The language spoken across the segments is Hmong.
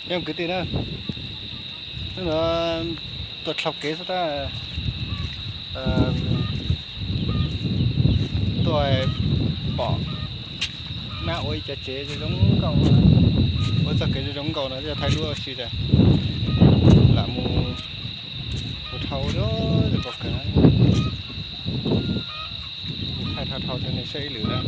Cov kwv tij na, hnub no tuaj dlhau kev xwb tab, tuaj pom nab ua ib co tsev zoo zoo nkauj, ua txoj kev zoo zoo nkauj no yog thaij duab ua si tas, lam mus, mus dhau lawm, pom kawg, mus thaij dhau dhau rau nej saib ib lwm na.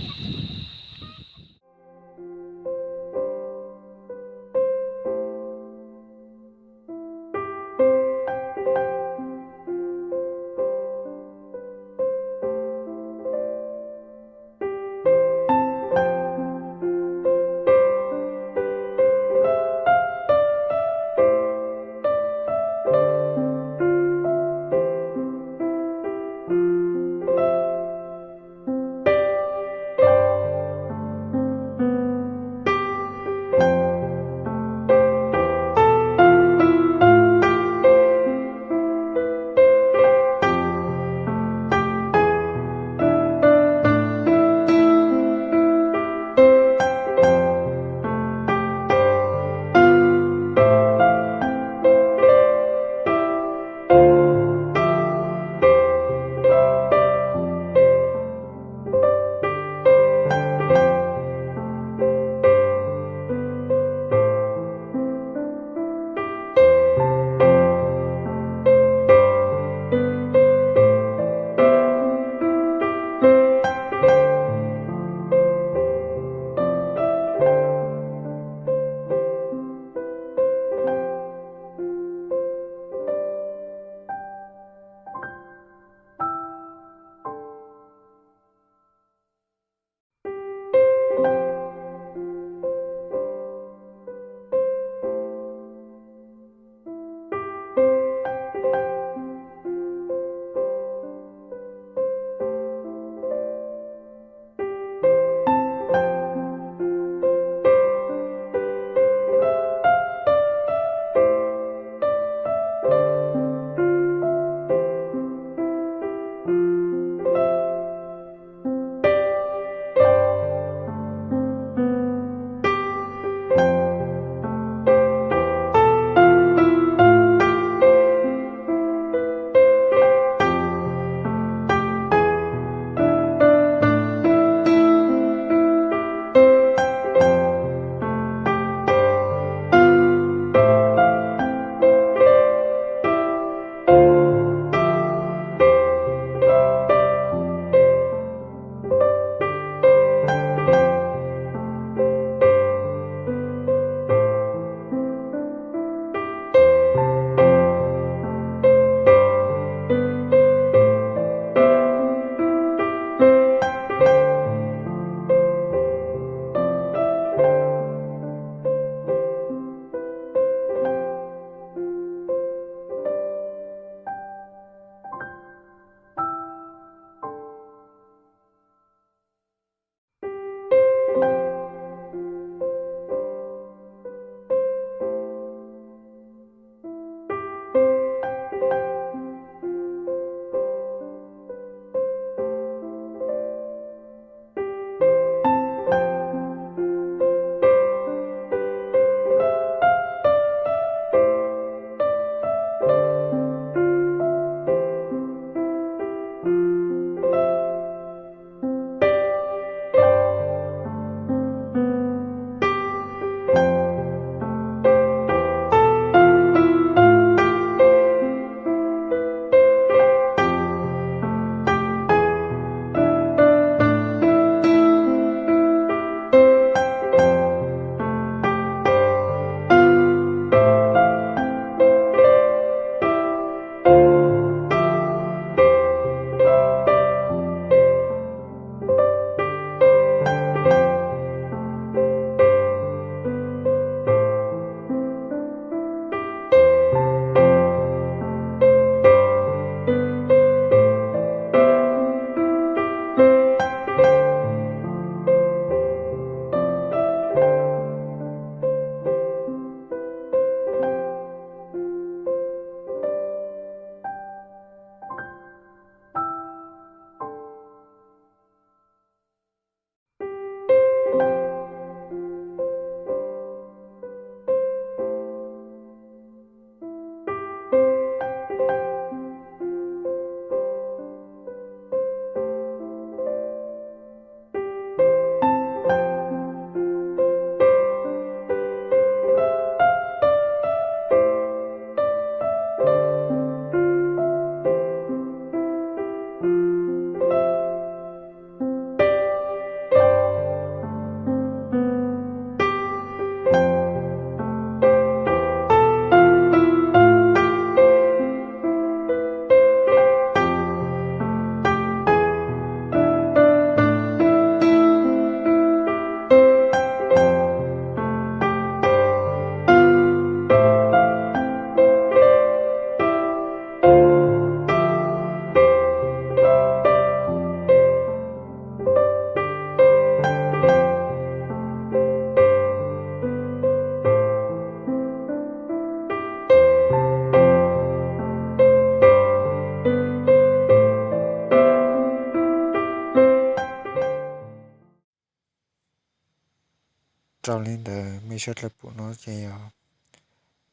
Raws li ntawd mej sawv dlawg pum no ces yog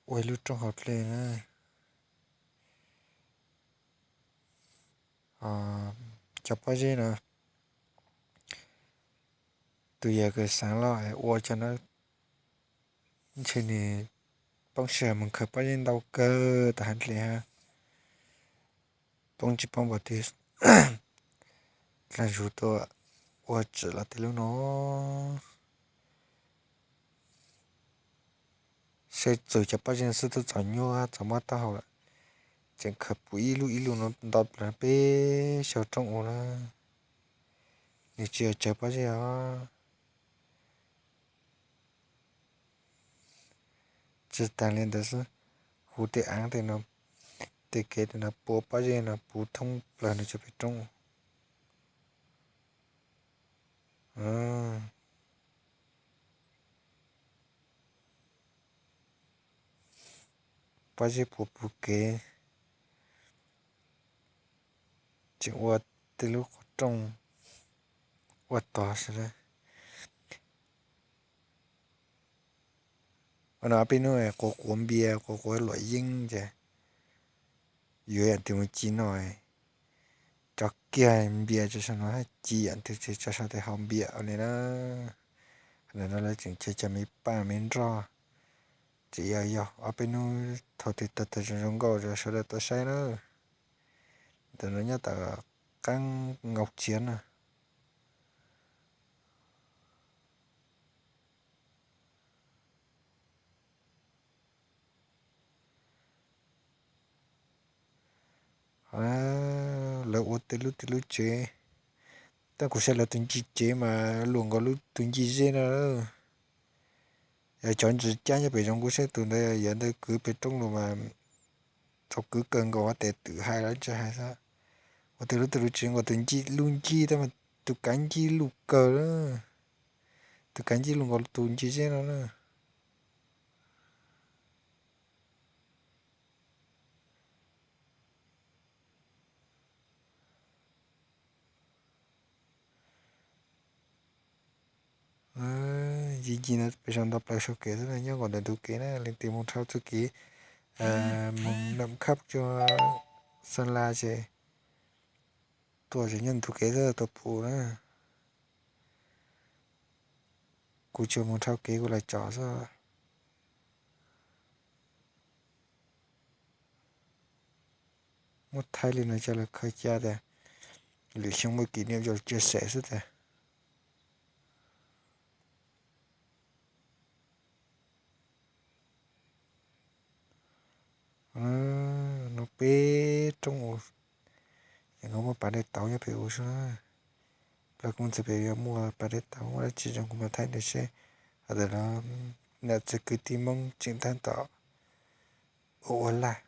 ua ib lub rooj hauv dlej na. Cov pob zeb no, tus yawg kws xaav loj ua cov no ntshe nws poob sij hawm mus khaws pob zeb ntau kawg tas hav dlej hab, poob tsis poob npaum twg dlaag zug tuaj ua tsim los tej lub no. Saib txug cov pob zeb xwb twb txaus nyuaj txaus mob taub hau lawm, tseem khaws puv ib lub ib lub no nto plaws peb xyaw roob ua na. Nws tsis yog tsawg pob zeb os. Tsis taag li ntawd xwb, huv tej aav tej no, tej kev tej no puv pob zeb no puv thoob plaws nws cov pem roob. Pob zeb puv puv kev, tseem ua tej lub qhov rooj ua tog sawv daws. Ua no peb nub quav quav npias quav quav luam yeeb ces yuav yam twg mus ci no, tso kiag npias tso saum no hab ci yam twg ces tso saum tej hauv npias ua li na. Ntawm no lawv tseem cog cov me paaj me nroj, tseem yog yog ob peb nub thaum twg tawg tawg zoo zoo nkauj rau sawv daws tau saib na. Ntawm no nyob tom qaab Nkaus Txiav na. Lawv ua tej lub tej lub tsev, tab kuv saib lawv tus ncig tsev mas luam nkaus lub tus ncig zeb no. Yog cov ntsis cab nyob pem zoov kuv saib tus ntawd yog ntawd kwv pem roob lug mas txaus kwv kawg nkaus ua tes twm hais los tsis hais xwb. Ua tej lub tej lub tsev nkaus tus ncig lub ncig tab mas tus kav ncig luj kawg, tus kav ncig luj nkaus tus ncig zeb no na. Ncig ncig no peb sau ntau plaws sau kev xwb na, nyob nkaus ntawm ntug kev na, leej twg mus dhau txuj kev mus Nam Khab rua Xeem Las ces tuaj ces nyob ntug kev xwb tuaj pum na. Kuv tsuas mus dhau kev kuv lawv tsom xwb. Muab thaij li no coj lawv khaws ca tias lwm xyoo muaj kỷ niệm zaum chia sẻ xwb tiag. No peb roob u, es nkawd muaj pas dej tauv nyob pem u xwb na. Plaub koob txawm pem yuav muaj pas dej tauv muaj dab tsi zoo kuv mam thaij rau seb. Hos ntawm no nam txiv kwv tij Hmoob tseem tab tom ua ua lag.